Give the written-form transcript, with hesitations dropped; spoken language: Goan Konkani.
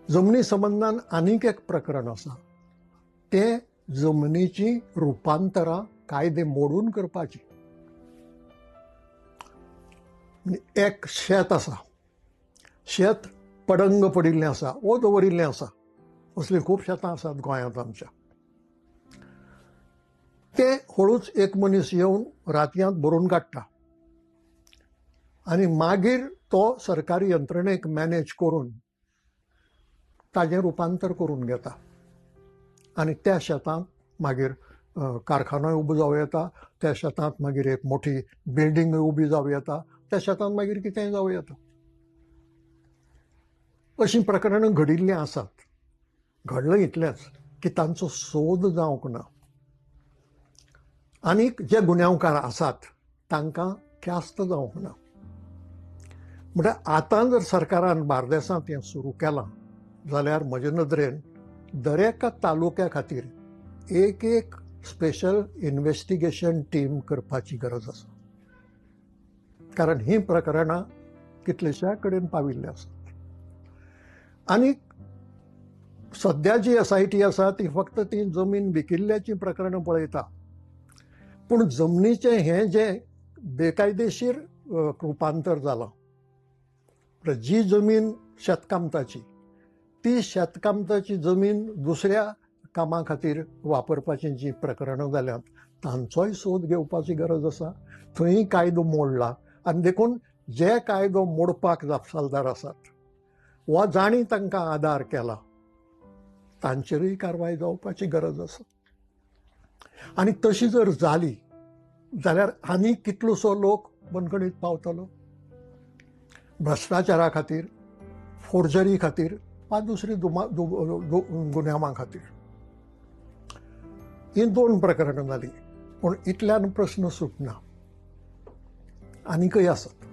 जमनी संबंदान आनीक एक प्रकरण आसा, तें जमनीची रुपांतरां कायदे मोडून करपाची. एक शेत आसा, शेत पडंग पडिल्लें आसा वो दवरिल्लें आसा, असलीं खूब शेतां आसात गोंयांत आमच्या. तें हळूच एक मनीस येवन रातयांत भरून काडटा आनी मागीर तो सरकारी यंत्रणेक मॅनेज करून ताजें रुपांतर करून घेता आनी त्या शेतांत मागीर कारखानोय उबो जावं येता, त्या शेतांत मागीर एक मोठी बिल्डींगूय उबी जावं येता, त्या शेतांत मागीर कितेंय जावं येता. अशीं प्रकरणां घडिल्लीं आसात. घडलें इतलेंच की तांचो सोद जावंक ना आनीक जे गुन्यांवकार आसात तांकां ख्यास्त जावंक ना. म्हणल्यार आतां जर सरकारान बार्देसांत हें सुरू केलां जाल्यार म्हजे नदरेन दरेका तालुक्या खातीर एक एक स्पेशल इन्वेस्टिगेशन टीम करपाची गरज आसा, कारण हीं प्रकरणां कितलेश्या कडेन पाविल्लीं आसात. आनी सद्या जी एसआयटी आसा ती फक्त ती जमीन विकिल्ल्याचीं प्रकरणां पळयता, पूण जमनीचें हें जें बेकायदेशीर रुपांतर जालां, जी जमीन शेतकामताची ती शेतकामताची जमीन दुसऱ्या कामां खातीर वापरपाचीं जीं प्रकरणां जाल्यांत तांचोय सोद घेवपाची गरज आसा. थंय कायदो मोडला आनी देखून जे कायदो मोडपाक जापसालदार आसात वा जांणी तांकां आदार केला तांचेरूय कारवाय जावपाची गरज आसा. आनी तशी जर जाली जाल्यार आनी कितलोसो लोक बंदखणीत पावतलो भ्रश्टाचारा खातीर, फोर्जरी खातीर वा दुसरी गुन्यांवां खातीर. हीं दोन प्रकरणां जालीं, पूण इतल्यान प्रस्न सुटना, आनीकय आसात.